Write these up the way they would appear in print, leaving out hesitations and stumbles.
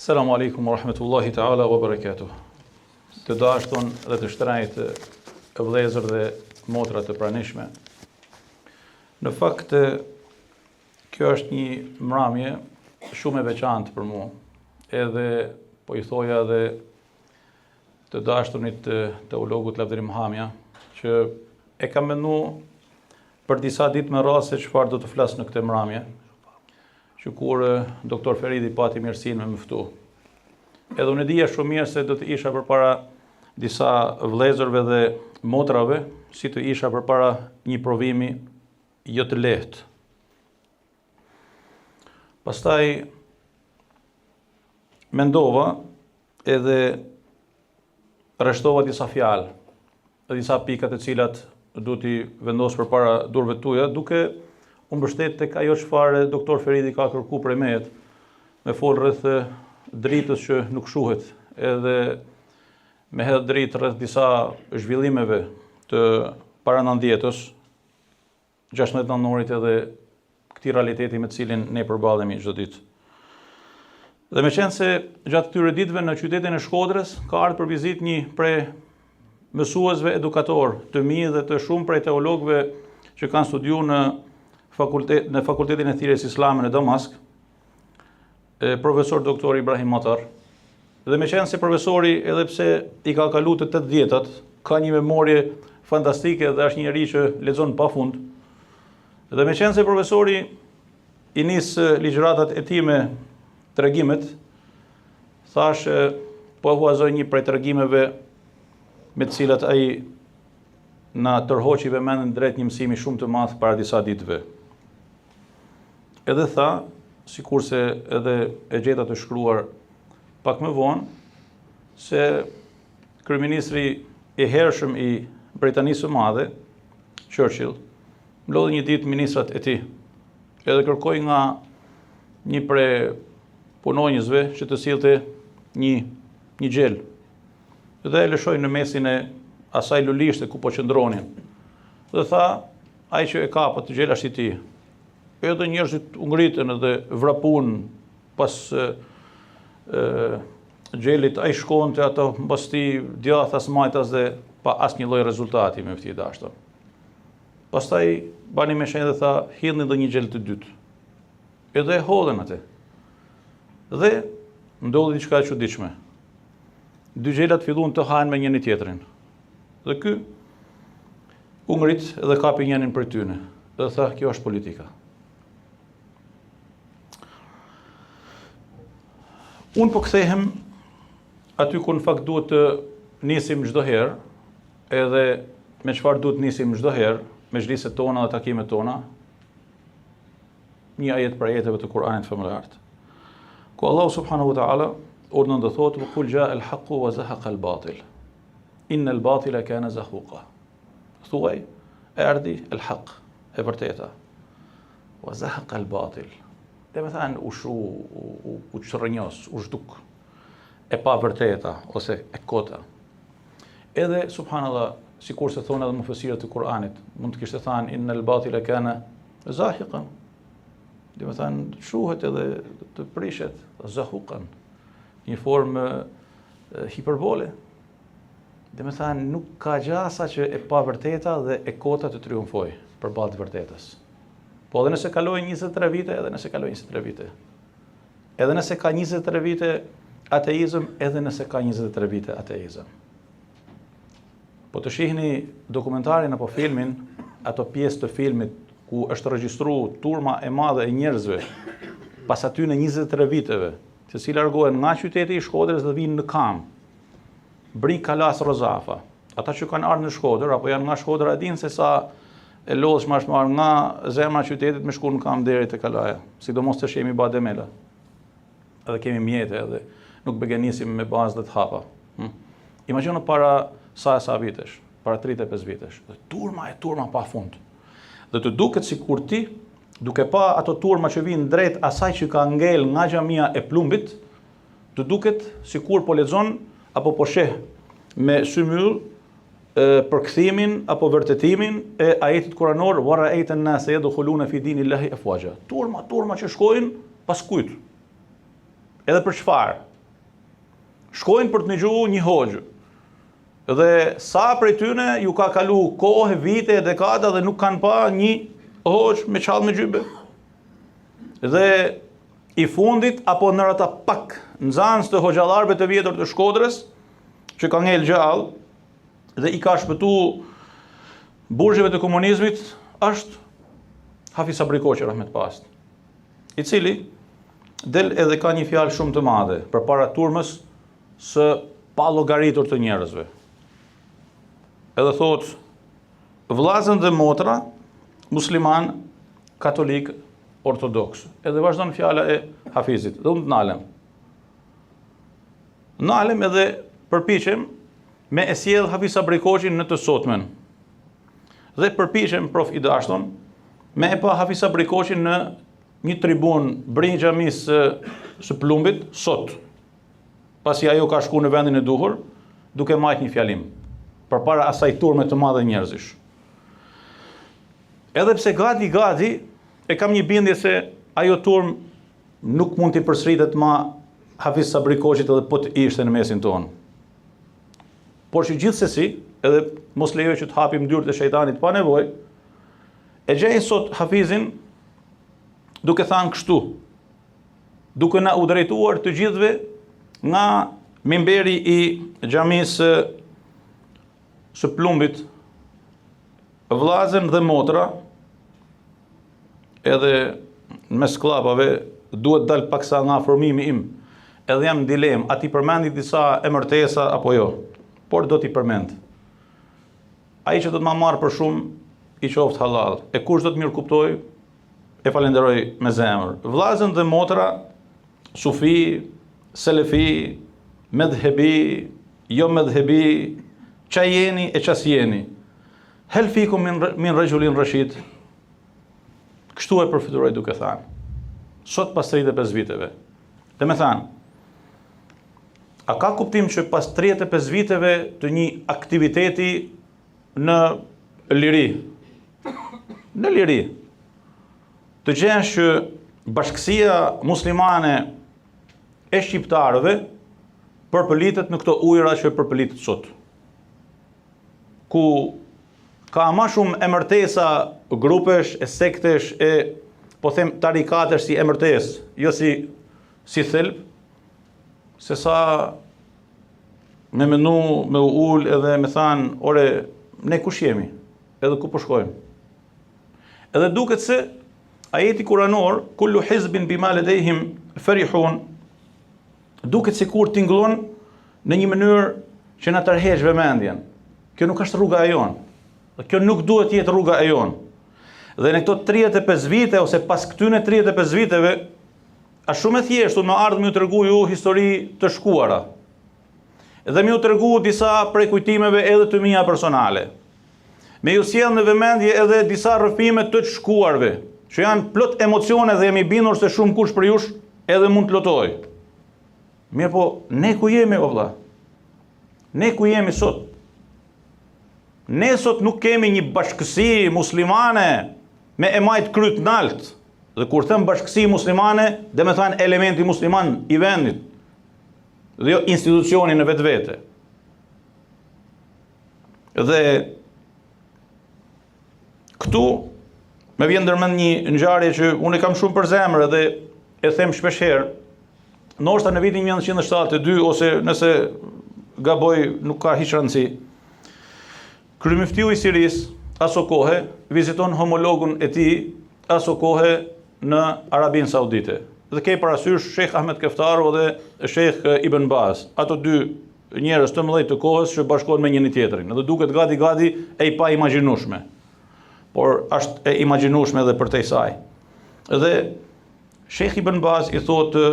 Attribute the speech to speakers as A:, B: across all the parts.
A: Selamu alaikum wa rahmetullahi ta'ala wa barakatuh. Të dashtun dhe të shtrejtë vëllezër dhe motra të pranishme. Në fakt, kjo është një mramje shumë e veçantë për mua. Edhe po i thoja edhe të dashtunit teologut Lavdrim Hamja, që e kam menu për disa ditë me radhë se çfarë do të flas në këtë mramje. Që kur doktor Feridi pati mirësinë me më ftu. Edhe unë e dija shumë mirë se do të isha përpara disa vëllezërve dhe motrave, si të isha përpara një provimi jo të lehtë. Pastaj mendova edhe rreshtova disa fjalë dhe disa pika të cilat duhet t'i vendos përpara duarve tuaja, duke u mbështet tek ajo çfarë doktor Feridi ka kërku prej meje, me fol rreth dritës që nuk shuhet, edhe me hedh dritë rreth disa zhvillimeve të para nëntëdhjetës, 16 nëntorit edhe këtij realiteti me të cilin ne përballemi çdo ditë. Dhe meqenëse gjatë këtyre ditëve në qytetin e Shkodrës ka ardhur për vizitë një prej mësuesve edukatorë të mi dhe të shumë prej teologëve që kanë studiu në fakultet në fakultetin e thirrjes islame në Damask, e profesor doktor Ibrahim Matar. Dhe meqenëse profesori edhe pse i ka kalu të 80-tat, ka një memorie fantastike dhe është një njeri që lexon pa fund. Dhe meqenëse profesori i nis ligjëratat e tij me tregimet, thashë po e huazoj një prej tregimeve me të cilat ai na tërhoqi vëmendjen drejt një mësimi shumë të madh para disa ditëve. Edhe tha, sikurse edhe e gjeta të shkruar pak më vonë, se kryeministri i hershëm i Britanisë së Madhe, Churchill, mblodhi një ditë ministrat e tij, edhe kërkoi nga një prej punonjësve që të sillte një, një gjel, dhe e lëshoi në mesin e asaj lulishte ku po qëndronin. Dhe tha, ai që e kap atë gjel është i tij. Edhe njerëzit u ngritën edhe vrapun pas e, e, gjelit, ai shkonte ato mbas tij djathtas majtas dhe pa asnjë lloj rezultati myfti i dashtur. Pastaj bani me shenjë dhe tha, hidhni dhe një gjel të dytë. Edhe e hodhën atë. Dhe ndodhi diçka e çuditshme. Dy gjelat filluan të hahen me njëri tjetrin. Dhe ky u ngrit dhe kapi njërin prej tyne. Dhe tha, kjo është politika. Unë po kthehem aty ku në fakt duhet të nisim çdo herë, edhe me çfarë duhet të nisim çdo herë, mexhliset tona dhe takimet tona, një ajet prej ajeteve të Kur'anit famëlartë. Ku Allahu subhanahu wa taala urdhënon dhe thotë: "Kul jaa al-haqqu wa zahaqa al-batil. Inna al-batila kana zahuqa." Thuaj, erdhi el-haq, e vërteta. Wa zahaqa al-batil. Domethënë u shu, u, u, u çrrënjos, u zhduk. E pavërteta ose e kota. Edhe subhanallah, sikurse thonë edhe mufesirët e Kur'anit, mund të kishte thënë inna al-batila kana Zahiqan. Domethënë, shuhet edhe të prishet, zahukan. Një formë hiperbole. Domethënë, nuk ka gjasa që e pavërteta dhe e kota të triumfojë përballë të vërtetës. Po edhe nëse kalojnë 23 vite, edhe nëse kalojnë 23 vite. Edhe nëse ka 23 vite ateizëm, edhe nëse ka 23 vite ateizëm. Po të shihni dokumentarin apo filmin, ato pjesë të filmit ku është regjistru turma e madhe e njerëzve pas atyne 23 viteve, se si largohen nga qyteti i Shkodrës dhe vijnë në kam. Bri Kalasë Rozafa. Ata që kanë ardhur në Shkodër apo janë nga Shkodra e dinë se sa e lodhshme është me ardhë nga zemra e qytetit me shku në kam deri te Kalaja, sidomos tash jemi ba demela. edhe kemi mjete edhe nuk begenisim me bazë dhe të hapa. Hm? Imagjino para sa e sa vitesh, para 35 vitesh, dhe turma e turma pa fund. Dhe të duket sikur ti, duke pa ato turma që vijnë drejt asaj që ka ngel nga xhamia e plumbit, të duket sikur po lexon apo po sheh me sy myll përkthimin apo vërtetimin e ajetit kuranor wa ra'ayta an-nasa yadkhuluna fi dinillahi afwaja. Turma, turma që shkojnë pas kujt? Edhe për çfarë? Shkojnë për të nigju një hoxhë. Dhe sa prej tyne ju ka kalu kohë, vite, dekada dhe nuk kanë pa një hoxhë me çallmë me xhybe. Dhe i fundit apo ndër ata pak nxanës të hoxhallarëve të vjetër të Shkodrës që ka ngel gjallë dhe i ka shpëtu burgjeve të komunizmit është Hafiz Sabri Koçi rahmet pastë. I cili del edhe ka një fjalë shumë të madhe përpara turmës së pallogaritur të njerëzve. Edhe thotë, vllazën dhe motra, musliman, katolik, ortodoks. Edhe vazhdon fjala e Hafizit, dhe unë të nalem. Nalem edhe përpiqem me e sjell Hafiz Sabri Koçin në të sotmen. Dhe përpiqem, prof i dashtun, me e pa Hafiz Sabri Koçin në një tribunë bri xhamisë së, së Plumbit, sot, pasi ajo ka shku në vendin e duhur, duke majt një fjalim, përpara asaj turme të madhe njerëzish. Edhe pse gati, gati, e kam një bindje se ajo turmë nuk mund t'i përsëritet ma Hafiz Sabri Koçit edhe po të ishte në mesin tonë. Por që gjithsesi, edhe mos lejoj që të hapim dyert e shejtanit pa nevojë, e gjej sot Hafizin duke thanë kështu, duke na u drejtuar të gjithëve nga mimberi i xhamisë së Plumbit, vllazën dhe motra, edhe mes kllapave, duhet dal paksa nga formimi im, edhe jam në dilemë, a t'i përmendi disa emërtesa apo jo, por do t'i përmend. Ai që do të ma marrë për shumë, i qoftë hallall, e kush do të mirëkuptojë, e falenderoj me zemër. Vllazën dhe motra, sufi, selefi, medhhebi, jo medhhebi, ça jeni e ça s'jeni. Hel fikum min, min rexhulin reshid, kështu e përfytyroj duke thanë. Sot pas 35 viteve. Domethanë, a ka kuptim që pas 35 viteve të një aktiviteti në liri, në liri, të gjesh që bashkësia muslimane e shqiptarëve përpëlitet në këto ujëra që përpëlitet sot. Ku ka ma shumë emërtesa grupesh e sektesh e po them tarikatesh si emërtesë, jo si si thelb, se sa me menu, me u ul edhe me thanë, ore, ne kush jemi, edhe ku po shkojmë. Edhe duket se ajeti kuranor, kullu hizbin bima ledejhim ferihun, duket sikur tingëllon në një mënyrë që na tërheq vëmendjen. Kjo nuk është rruga e jonë. Dhe kjo nuk duhet të jetë rruga e jonë. Dhe në këto 35 vite ose pas këtyne 35 viteve, Është shumë e thjeshtë unë me ardhë me ju tregu ju histori të shkuara. Dhe me ju tregu disa prej kujtimeve edhe të mia personale. Me ju sjell në vëmendje edhe disa rrëfime të të shkuarve, që janë plot emocione dhe jam i bindur se shumëkush prej jush edhe mund të lotojë. Mirëpo, ne ku jemi, o vlla? Ne ku jemi sot? Ne sot nuk kemi një bashkësi muslimane me e majtë kryt nalt. Dhe kur them bashkësi muslimane, domethanë elementi musliman i vendit, dhe jo institucioni në vetvete. Dhe këtu më vjen ndërmend një ngjarje që unë e kam shumë për zemër dhe e them shpesh herë, ndoshta në vitin 1972 ose nëse gaboj nuk ka hiç rëndësi. Kryemyftiu i Sirisë, aso kohe, viziton homologun e tij aso kohe në Arabinë Saudite. Dhe ke parasysh Sheikh Ahmed Keftaru dhe Sheikh Ibn Baz, ato dy njerëz të mëdhenj të kohës që bashkohen me njëri tjetrin. Dhe duket gati gati e paimagjinueshme. Por është e imagjinueshme edhe përtej saj. Dhe Sheikh Ibn Baz i thotë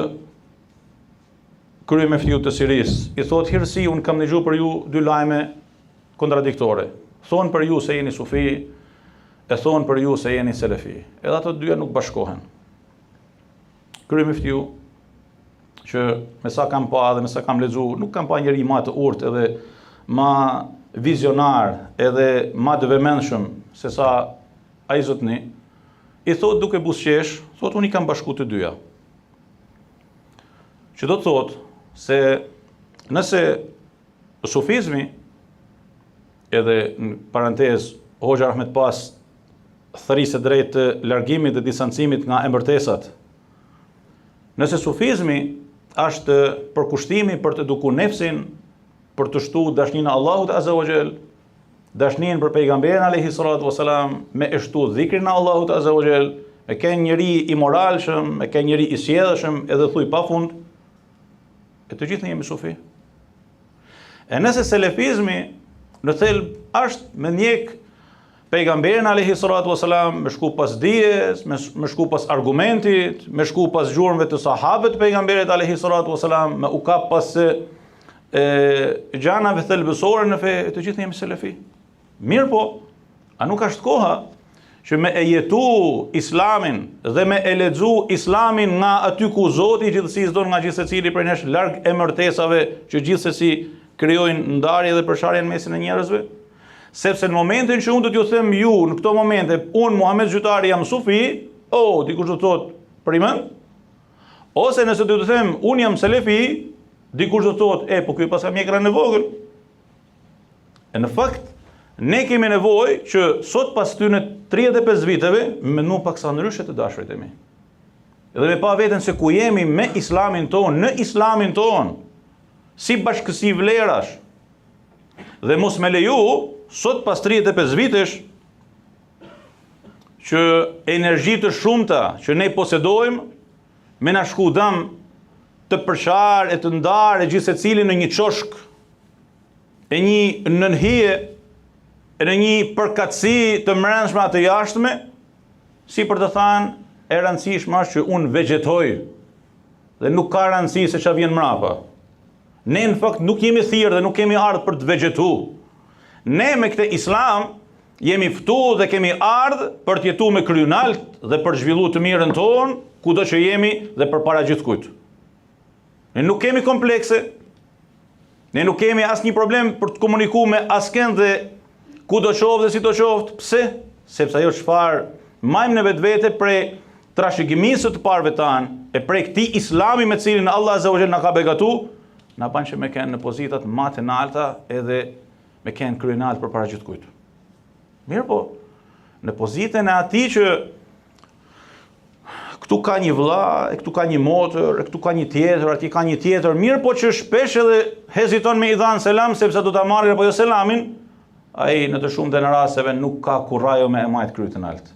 A: kryemyftiut të Sirisë, i thotë hirësi unë kam dëgju për ju dy lajme kontradiktore. Thonë për ju se jeni sufi, e thonë për ju se jeni selefi. Edhe ato dyja nuk bashkohen. Kryemyftiu, që me sa kam pa dhe me sa kam lexu, nuk kam pa njeri ma të urtë edhe ma vizionar edhe ma të vëmendshëm se sa ai zotni, i thotë duke buzëqesh, thotë unë i kam bashku të dyja. Që do të thotë se. Nëse sufizmi, edhe në parantezë, hoxha rahmet pastë thërriste drejt largimit dhe distancimit nga emërtesat. Nëse sufizmi është përkushtimi për të eduku nefsin, për të shtu dashninë e Allahut Azza wa Jall, dashninë për pejgamberin alayhi salatu wasalam, me e shtu dhikrin e Allahut Azza wa Jall, me kenë njeri i moralshëm, me kenë njeri i sjellshëm, edhe thuj pa fund, e të gjithë ne jemi sufi. E nëse selefizmi në thelb është me ndjek pejgamberin alayhi salatu wasalam, me shku pas dijes, me, me shku pas argumentit, me shku pas gjurmëve të sahabëve të pejgamberit alayhi salatu wasalam, me u kap pas e, gjanave thelbësore në fe, të gjithë ne jemi selefi. Mirëpo, a nuk është koha që me e jetu islamin dhe me e lexu islamin nga aty ku Zoti i gjithësisë don nga gjithsecili prej nesh larg emërtesave që gjithsesi krijojnë ndarje dhe përçarje në mesin e njerëzve? Sepse në momentin që unë do t'ju them ju në këto momente, unë Muhamet Zhytari jam sufi, oh, dikush do të thotë, primen? Ose nëse do t'ju them, unë jam selefi, dikush do të thotë, e, po ky paska mjekrën e vogël. E në fakt, ne kemi nevojë që sot pas këtyne 35 viteve, me menu paksa ndryshe të dashurit e mi. Dhe me pa veten se ku jemi me islamin tonë, në islamin tonë, si bashkësi vlerash, Dhe mos me leju, sot pas 35 vitesh, që energji të shumta që ne posedojmë, me na shku dam të përçarë e të ndarë e gjithsecili në një qoshk, e një nënhije, e në një përkatësi të mrendshme a të jashtme, si për të thanë, e rëndësishme është që unë vegjetoj, dhe nuk ka rëndësi se ça vjen mrapa. Ne në fakt nuk jemi thirrë dhe nuk kemi ardhë për të vegjetu. Ne me këtë islam jemi ftu dhe kemi ardhë për të jetu me kry nalt dhe për të zhvillu të mirën tonë, kudo që jemi dhe përpara gjithkujt. Ne nuk kemi komplekse, ne nuk kemi asnjë problem për të komuniku me askënd dhe kudo qoftë dhe sido qoftë, pse? Sepse ajo çfarë majmë në vetvete prej trashëgimisë së të parëve tanë, e prej këtij islami me cilin Allah Azza wa Jall na ka begatu, na ban që me kenë në pozitat ma të nalta edhe me kenë kryenalt përpara gjithkujt. Mirëpo, në pozitën e atij që këtu ka një vëlla, e këtu ka një motër, e këtu ka një tjetër, aty ka një tjetër, mirëpo që shpesh edhe heziton me i dhanë selam, sepse do ta marrë apo jo selamin, ai në të shumtën e rasteve nuk ka kurajo me e majtë kryt të naltë.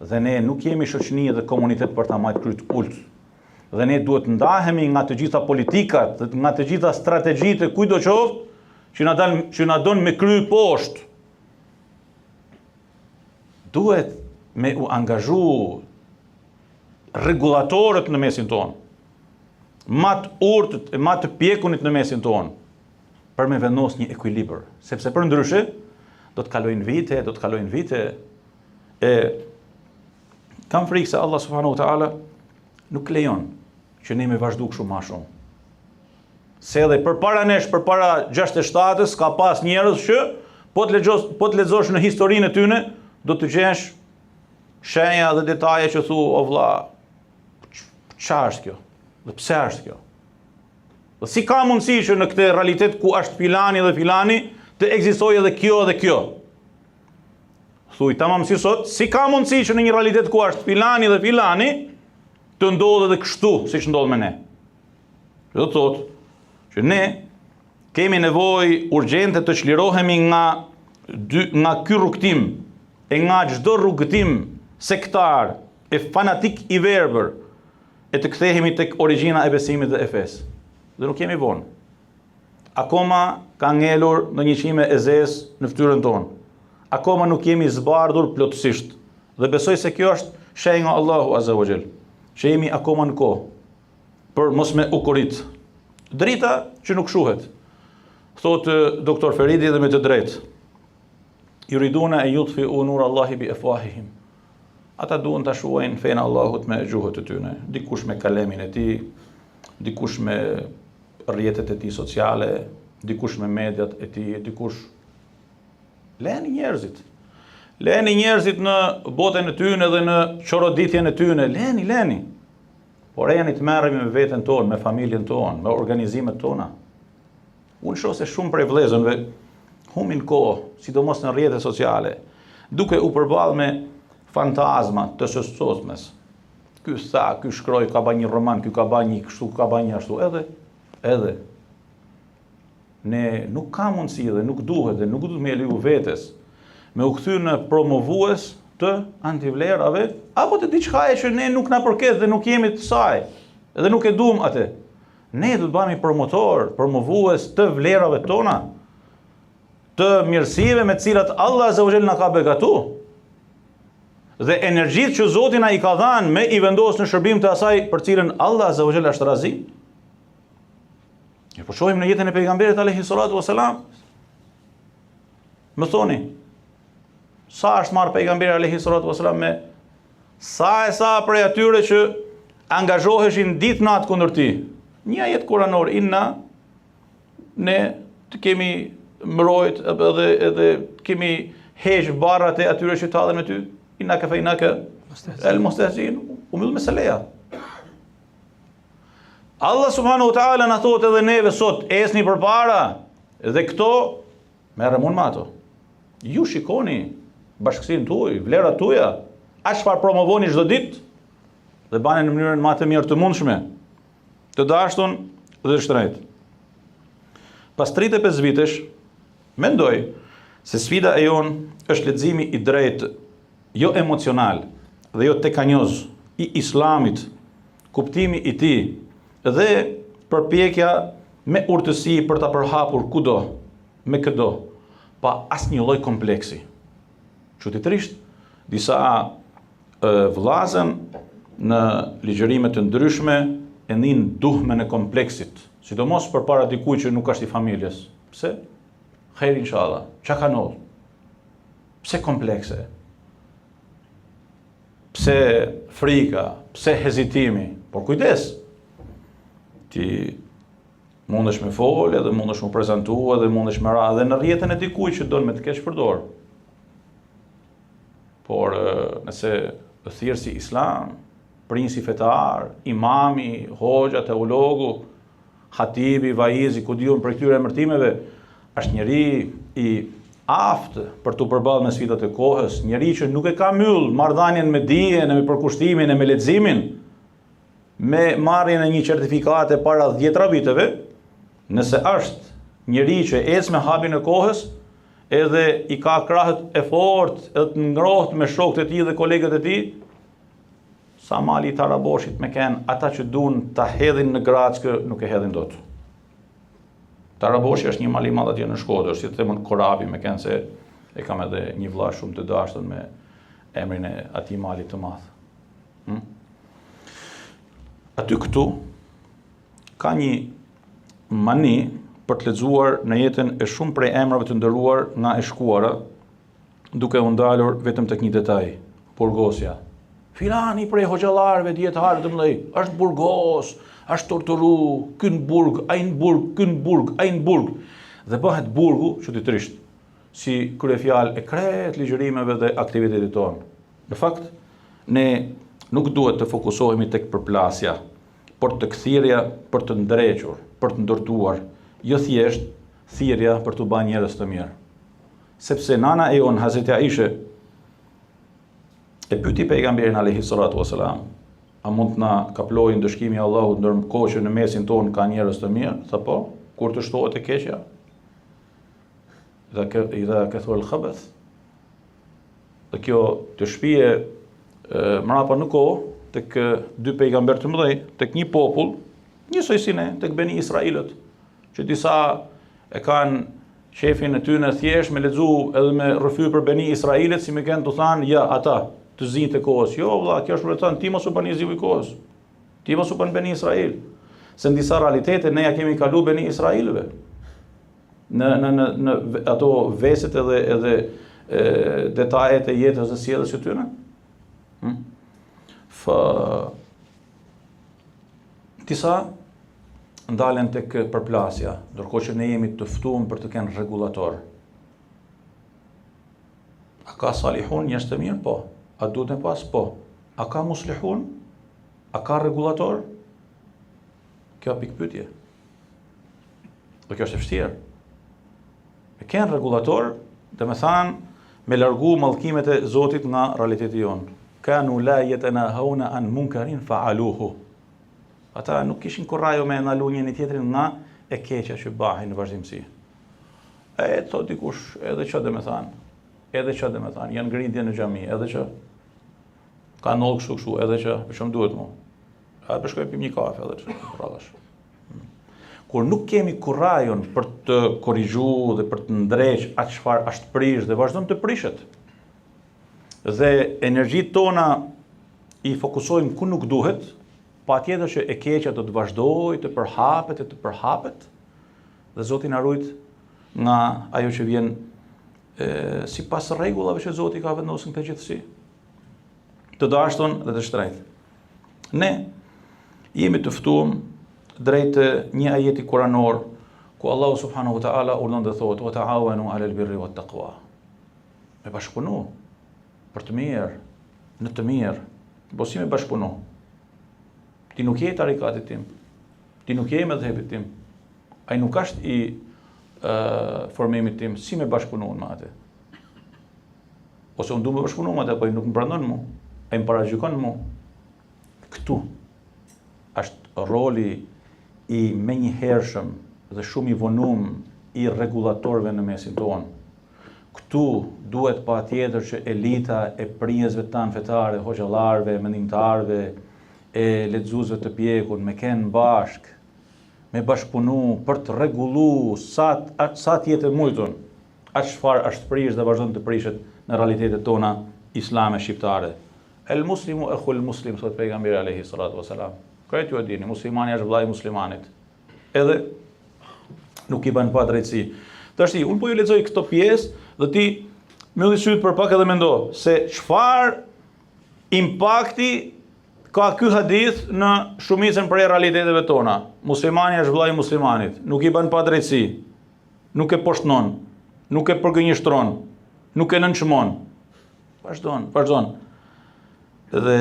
A: Dhe ne nuk jemi shoqëni dhe komunitet për ta majtë kryt ult. Dhe ne duhet ndahemi nga të gjitha politikat, dhe nga të gjitha strategjitë e kujtdo qoftë, që na, dal, që na don me kry poshtë. Duhet me u angazhu rregullatorët në mesin tonë, ma të urtët e ma të pjekunit në mesin tonë, për me vendos një ekuilibër, sepse përndryshe, do të kalojnë vite, do të kalojnë vite, E kam frikë se Allah subhanahu wa taala nuk lejon që ne me vazhdu kështu ma shumë. Se edhe përpara nesh, përpara 67-ës, ka pas njerëz që po të lexosh, po të lexosh në historinë e tyne, do të gjesh shenja dhe detaje që thu, o vlla, ça është kjo? Dhe pse është kjo? Dhe si ka mundësi që në këtë realitet ku është filani dhe filani, të ekzistojë edhe kjo dhe kjo? Thuj, tamam si sot, si ka mundësi që në një realitet ku është filani dhe filani, të ndodhë edhe kështu, siç ndodh me ne. Që do të thotë, që ne kemi nevojë urgjente të çlirohemi nga, dy, nga ky rrugëtim, e nga çdo rrugëtim sektar e fanatik i verbër, e të kthehemi tek origjina e besimit dhe e fesë. Dhe nuk jemi vonë. Akoma ka ngelur ndonjë qime e zezë në fytyrën tonë. Akoma nuk jemi zbardhur plotësisht. Dhe besoj se kjo është shenjë nga Allahu Azza wa Jall, që jemi akoma në kohë për mos me u korit. Drita që nuk shuhet. Thotë doktor Feridi dhe me të drejtë. Juriduna en jutfiu nur Allahi bi efwahihim. Ata duan ta shuajnë fenë e Allahut me gjuhët e tyne, dikush me kalemin e tij, dikush me rrjetet e tij sociale, dikush me mediat e tij, dikush leni njerëzit. Leni njerëzit në botën e tyne dhe në çoroditjen e tyne, leni, leni. Por ejani të merremi me veten tonë, me familjen tonë, me organizimet tona. Unë shoh se shumë prej vëllezërve humbin kohë, sidomos në rrjete sociale, duke u përballë me fantazma të së sotmes. Ky tha, ky shkroi, ka ba një roman, ky ka ba një kështu, ka ba një ashtu, edhe, edhe. Ne nuk ka mundësi dhe nuk duhet dhe nuk duhet me leju vetes me u kthy në promovues të antivlerave apo të diçkaje që ne nuk na përket dhe nuk jemi të saj dhe nuk e duam atë. Ne do të bëhemi promotor, promovues të vlerave tona, të mirësive me të cilat Allah Azza wa Jall na ka begatu. Dhe energjitë që Zoti na i ka dhënë me i vendos në shërbim të asaj për cilën Allah Azza wa Jall është razi. E po shohim në jetën e pejgamberit alayhi salatu wasalam. Më thoni, sa është marrë pejgamberi alayhi salatu wasalam me Sa e sa prej atyre që angazhoheshin ditë natë kundër tij. Një ajet kuranor inna ne të kemi mbrojt edhe edhe kemi heq barrat e atyre që tallen me ty. Inna kefejnake el mustehziin. U mbyll meseleja. Allah subhanahu wa taala na thotë edhe neve sot ecni përpara dhe këto Merrem unë me ato. Ju shikoni bashkësinë tuaj, vlerat tuaja, atë çfarë promovoni çdo ditë dhe bani në mënyrën më të mirë të mundshme. Të dashtun dhe të shtrenjtë. Pas 35 vitesh, mendoj se sfida e jonë është leximi i drejtë, jo emocional dhe jo tekanjoz i islamit, kuptimi i tij dhe përpjekja me urtësi për ta përhapur kudo, me këdo, pa asnjë lloj kompleksi. Çuditërisht, disa vëllazën në ligjërime të ndryshme e nin duhmen e kompleksit, sidomos përpara dikujt që nuk është i familjes. Pse? Hajr inshallah. Ça ka ndodhur? Pse komplekse? Pse frika? Pse hezitimi? Por kujdes. Ti mundesh me fol edhe mundesh me prezantu edhe mundesh me ra edhe në rrjetën e dikujt që don me të keqpërdor. Por nëse thirrësi islam, prijësi fetar, imami, hoxha, teologu, hatibi, vaizi, ku di unë prej këtyre emërtimeve, është njeri i aftë për t'u përballë me sfidat e kohës, njeri që nuk e ka myll marrëdhënien me dijen, me përkushtimin e me leximin, me marrjen e një certifikate para dhjetra viteve, nëse është njeri që ecë me hapin e kohës, edhe i ka krahët e fortë, edhe të ngrohtë me shokët e tij dhe kolegët e tij, sa mali i Taraboshit me kenë, ata që dun ta hedhin në grackë, nuk e hedhin dot. Taraboshi është një mal i madh atje në Shkodër, si të them Korabi me kenë se e kam edhe një vlla shumë të dashtun me emrin e atij malit të madh. Hm? Aty këtu ka një mani për të lexuar në jetën e shumë prej emrave të nderuar nga e shkuara, duke u ndalur vetëm tek një detaj, burgosja. Filani prej hoxhallarëve, dijetarëve të mëdhenj, është burgos, është torturu, ky në burg, ai në burg, ky në burg, ai në burg. Dhe bëhet burgu, çuditërisht, si kryefjalë e krejt ligjërimeve dhe aktivitetit tonë. Në fakt, ne nuk duhet të fokusohemi tek përplasja, por tek thirrja për të ndrequr, për të ndërtuar, jo thjesht thirrja për t'u ba njerëz të mirë. Sepse nana e jonë, Hazreti Aishe, e pyti pejgamberin alejhi salatu wasalam, a mund të na kaplojë ndëshkimi i Allahut ndërkohë që në mesin tonë ka njerëz të mirë? Tha po, kur të shtohet e keqja? Dhe idha kethura el-khabeth. Dhe kjo të shpie mrapa në kohë, tek dy pejgamberë të mëdhenj, tek një popull, njësoj si ne, tek Beni Israilët, që disa e kanë qefin e tyne thjesht me lexu edhe me rrëfy për Beni Israilët, si me kenë tu thanë, ja, ata, të zinjtë e kohës. Jo, vlla, kjo është me thanë, ti mos u bën i ziu i kohës. Ti mos u bën Beni Israil. Se në disa realitete ne ja kemi kalu Beni Israilëve. Në, në, në, në ato veset edhe, edhe e, detajet e jetës dhe sjelljes së tyre. Hm? Fa, Disa ndalen tek përplasja, ndërkohë që ne jemi të ftuar për të qenë rregullator. A ka salihun njerëz të mirë? Po. A duhet me pas? Po. A ka muslihun? A ka rregullator? Kjo pikëpyetje. Dhe kjo është e vështirë. Me kenë rregullator, domethanë, me largu mallkimet e Zotit nga realiteti jonë. Kanu la jetenahauna an munkarin faaluhu. Ata nuk kishin kurajo me nalu njëni tjetrin nga e keqja që bahin në vazhdimësi. E, thot dikush, edhe që domethanë, edhe që domethanë, janë grindje në xhami, edhe që ka ndodhë kështu kështu, edhe që, për që më duhet mu. A, po shkoj pim një kafe, edhe që, rradash. Kur nuk kemi kurajon për të korrigju dhe për të ndreq atë çfarë është prish dhe vazhdon të prishet. Dhe energjitë tona i fokusojmë ku nuk duhet, patjetër që e keqja do të vazhdojë të përhapet e të përhapet dhe Zoti na rujt nga ajo që vjen e, sipas rregullave që Zoti ka vendosur në këtë gjithësi. Të dashtun dhe të shtrejtë. Ne jemi të ftuam drejt një ajeti kuranor ku Allahu subhanahu wa taala urdhëron dhe thotë: "Wa ta'awanu 'alal birri wat taqwa." Me bashkëpunu për të mirë, në të mirë. Po si me bashkëpunu? Ti nuk je i tarikatit tim. Ti nuk je i medhhebit tim. Ai nuk është i uh, formimit tim. Si me bashkëpunu me atë? Ose unë du me bashkëpunu me atë, po ai nuk më pranon mu. Ai më paragjykon mu. Këtu është roli i menjëhershëm dhe shumë i vonum i rregullatorëve në mesin tonë. Këtu duhet patjetër që elita e prijësve tanë fetare, hoxhallarëve, mendimtarëve, e lexuesve të pjekun, me kenë bashkë, me bashkëpunu për të rregullu sa, sa të jetë e mujtun atë çfarë është prish dhe vazhdon të prishet në realitetet tona islame shqiptare. El muslimu ehul muslim, thot pejgamberi alejhi salatu wasalam. Krejt ju e dini, muslimani është vëllai i muslimanit. Edhe nuk i bën padrejtësi. Tashti, unë po ju lexoj këto pjesë dhe ti mbylli sytë për pak edhe mendo se çfarë impakti ka ky hadith në shumicën prej realiteteve tona. Muslimani është vëllai i muslimanit, nuk i bën padrejtësi. Nuk e poshtnon, nuk e përgënjeshtron, nuk e nënçmon. Vazhdon, vazhdon. Dhe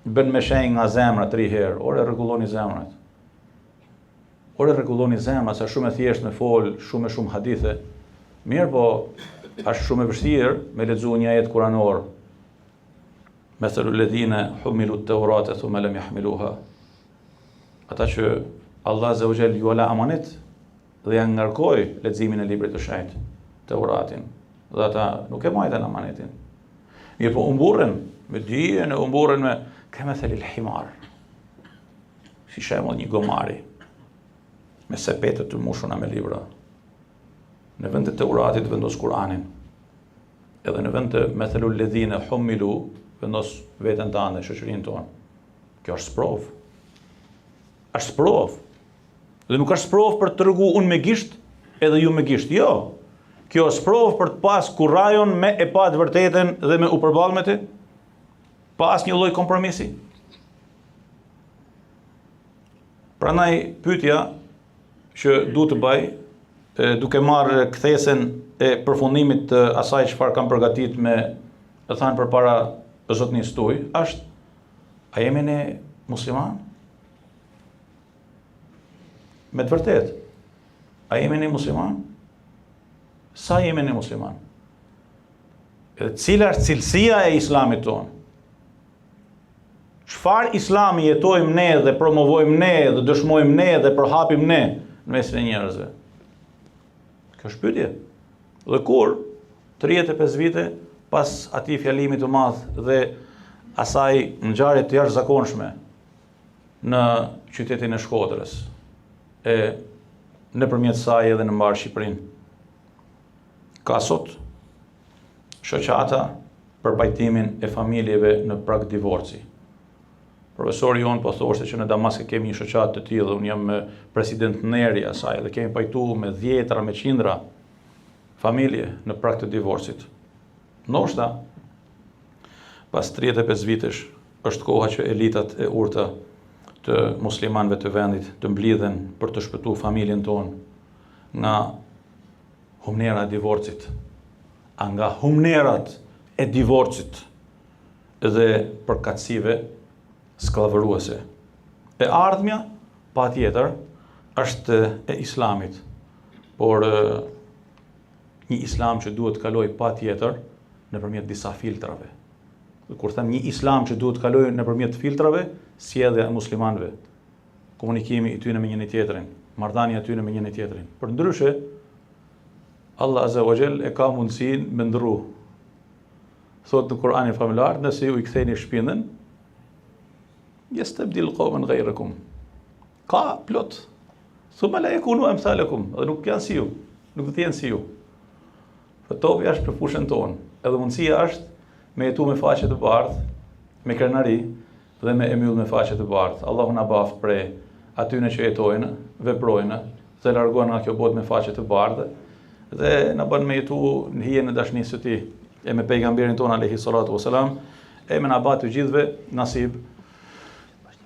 A: bën me shenjë nga zemra tri herë, ore rregulloni zemrat. Ore rregulloni zemrat, se shumë e thjeshtë me fol, shumë e shumë hadithe. Mirëpo, është shumë e vështirë me lexu një ajet kuranor. Methelu ledhine humilu teurate thumme lem jahmiluha. Ata që Allah azze ue xhel ju la amanet dhe ja ngarkoi leximin e librit të shenjtë, Teuratin, dhe ata nuk e majtën amanetin. Mirëpo u mburrën me dijen, u mburrën me kemethelil himar. Si shembull një gomari me sepete të mushuna me libra. Në vend të Teuratit vendos Kur'anin. Edhe në vend të methelul ledhine humilu vendos veten tande, shoqërinë tonë. Kjo është sprovë. Është sprovë. Dhe nuk është sprovë për të tregu unë me gisht edhe ju me gisht. Jo. Kjo është sprovë për të pas kurajon me e pa të vërtetën dhe me u përball me të. Pa asnjë lloj kompromisi. Prandaj pyetja që du të bëj duke marrë kthesën e përfundimit të asaj çfarë kam përgatit me e thanë përpara zotnisë tuj, është a jemi ne musliman? Me të vërtetë, a jemi ne musliman? Sa jemi ne musliman? Edhe cila është cilësia e islamit tonë? Çfarë islami jetojmë ne dhe promovojmë ne dhe dëshmojmë ne dhe përhapim ne në mesin e njerëzve? Kjo është pyetje. Dhe kur 35 vite pas atij fjalimi të madh dhe asaj ngjarje të jashtëzakonshme në qytetin e Shkodrës e nëpërmjet saj edhe në mbarë Shqipërinë. Ka sot shoqata për pajtimin e familjeve në prag divorci. Profesori jonë po thoshte që në Damask kemi një shoqatë të tillë, unë jam president nderi i asaj dhe kemi pajtu me dhjetra, me qindra familje në prag të divorcit. Ndoshta Pas 35 vitesh, është koha që elitat e urta të muslimanëve të vendit të mblidhen për të shpëtu familjen tonë nga humnera e divorcit, a nga humnerat e divorcit dhe përkatësive skllavëruese. E ardhmja, patjetër, është e islamit. Por një islam që duhet të kalojë patjetër nëpërmjet disa filtrave. Dhe kur them një islam që duhet të kalojë nëpërmjet filtrave, sjellja e muslimanëve, komunikimi i tyre me njëri tjetrin, marrëdhënia e tyre me njëri tjetrin. Përndryshe, Allah Azza wa Jall e ka mundësinë me ndrru. Thotë në Kur'anin famëlartë, nëse ju i ktheni shpinën, jestebdil kaumen gajrekum. Ka plot. Thumma la jekunu emthalekum, dhe nuk janë si ju, nuk do të jenë si ju. Po topi është për fushën tonë, edhe mundësia është me jetu me faqe të bardhë, me krenari, dhe me e myll me faqe të bardhë. Allahu na baftë prej atyne që jetojnë, veprojnë, dhe largohen nga kjo botë me faqe të bardhë, dhe na bën me jetu në hijen e dashnisë së tij, e me pejgamberin tonë alejhi salatu wasalam, e me na ba të gjithëve nasib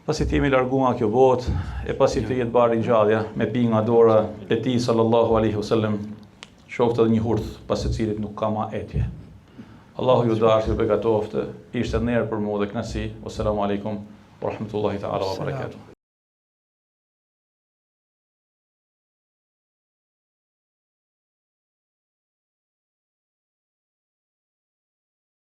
A: Pasi të jemi largu nga kjo botë, e pasi të jetë ba ringjallja, me pi nga dora e tij sallallahu alaihi wasallam, qoftë edhe një hurth pas së cilit nuk ka ma etje. Allahu ju dashtë, ju begatoftë, ishte nder për mua dhe kënaqësi. Wassalamu alaikum wa rahmatullahi ta'ala wa barakatuh.